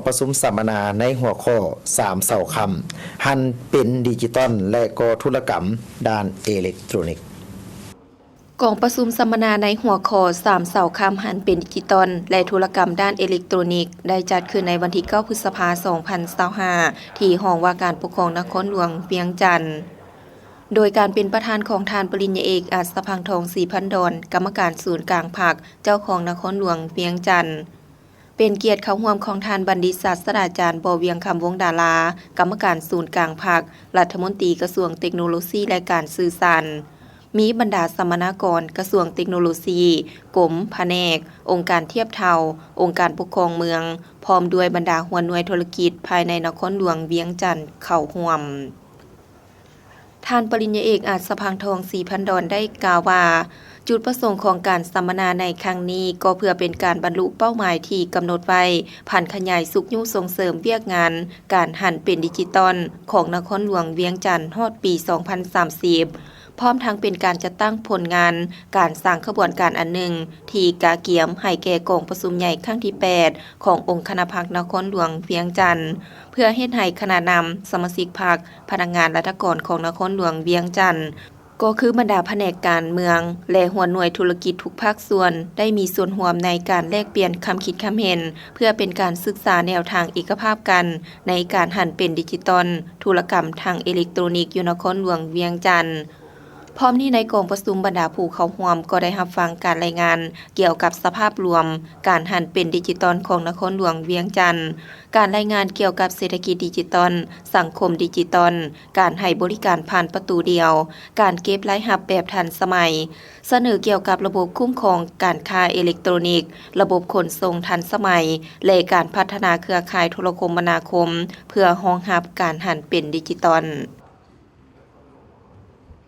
ປະຊຸມສຳມະນາໃນຫົວຂໍ້ ສາມເສົາຄ້ຳ ຫັນເປັນດິຈິຕອນ ແລະ ກໍທຸລະກຳດ້ານເອເລັກໂຕຣນິກ. ກອງປະຊຸມສຳມະນາໃນຫົວຂໍ້ ສາມເສົາຄ້ຳ ຫັນເປັນດິຈິຕອນ ແລະ ທຸລະກຳດ້ານເອເລັກໂຕຣນິກ ໄດ້ຈັດຂຶ້ນໃນວັນທີເກົ້າ ພຶດສະພາ ສອງພັນຊາວຫ້າ ທີ່ຫ້ອງວ່າການປົກຄອງນະຄອນຫຼວງວຽງຈັນ ໂດຍການເປັນປະທານຂອງທ່ານປະລິນຍາເອກ ອັດສະພັງທອງ ສີພັນດອນ ກຳມະການສູນກາງພັກ ເຈົ້າຄອງນະຄອນຫຼວງວຽງຈັນ. ເປັນກຽດເຂົ້າຮ່ວມຂອງທ່ານບັນດິດສາດສະດາຈານ ບໍ່ວຽງຄຳ ວົງດາລາ ກຳມະການສູນກາງພັກ, ລັດຖະມົນຕີກະຊວງເຕັກໂນໂລຊີ ແລະ ການສື່ສານ, ມີບັນດາສຳມະນາກອນກະຊວງເຕັກໂນໂລຊີ, ກົມ, ພະແນກ, ອົງການທຽບເທົ່າ, ອົງການປົກຄອງເມືອງ, ພ້ອມດ້ວຍບັນດາຫົວໜ່ວຍທຸລະກິດພາຍໃນນະຄອນຫຼວງວຽງຈັນເຂົ້າຮ່ວມ. ທ່ານປະລິນຍາເອກ ອັດສະພັງທອງ ສີພັນດອນ ໄດ້ກ່າວວ່າ, ຈຸດປະສົງຂອງການສຳມະນາໃນຄັ້ງນີ້ ກໍເພື່ອເປັນການບັນລຸເປົ້າໝາຍທີ່ກຳນົດໄວ້, ຜັນຂະຫຍາຍຊຸກຍູ້ສົ່ງເສີມວຽກງານການຫັນເປັນດິຈິຕອນຂອງນະຄອນຫຼວງວຽງຈັນຮອດປີສອງພັນສາມສິບ, ພ້ອມທັງເປັນການຈັດຕັ້ງຜົນງານການສ້າງຂະບວນການອັນໜຶ່ງ ທີ່ກະກຽມໃຫ້ແກ່ກອງປະຊຸມໃຫຍ່ຄັ້ງທີແປດ ຂອງອົງຄະນະພັກນະຄອນຫຼວງວຽງຈັນ, ເພື່ອເຮັດໃຫ້ຄະນະນຳ, ສະມາຊິກພັກ, ພະນັກງານລັດຖະກອນຂອງນະຄອນຫຼວງວຽງຈັນ, ກໍຄືບັນດາພະແນກການເມືອງ ແລະ ຫົວໜ່ວຍທຸລະກິດທຸກພາກສ່ວນ ໄດ້ມີສ່ວນຮ່ວມໃນການແລກປ່ຽນຄຳຄິດຄຳເຫັນ ເພື່ອເປັນການສຶກສາແນວທາງເອກະພາບກັນ ໃນການຫັນເປັນດິຈິຕອນ, ທຸລະກຳທາງເອເລັກໂຕຣນິກຢູ່ນະຄອນຫຼວງວຽງຈັນ. ພ້ອມນີ້ໃນກອງປະຊຸມບັນດາຜູ້ເຂົ້າຮ່ວມກໍໄດ້ຮັບຟັງການລາຍງານກ່ຽວກັບສະພາບລວມການຫັນເປັນດິຈິຕອນຂອງນະຄອນຫຼວງວຽງຈັນ, ການລາຍງານກ່ຽວກັບເສດຖະກິດດິຈິຕອນ, ສັງຄົມດິຈິຕອນ, ການໃຫ້ບໍລິການຜ່ານປະຕູດຽວ, ການເກັບລາຍຮັບແບບທັນສະໄໝ, ສະເໜີກ່ຽວກັບລະບົບຄຸ້ມຄອງການຄ້າເອເລັກໂຕຣນິກ, ລະບົບຂົນສົ່ງທັນສະໄໝ ແລະ ການພັດທະນາເຄືອຂ່າຍໂທລະຄົມມະນາຄົມ ເພື່ອຮອງຮັບການຫັນເປັນດິຈິຕອນ.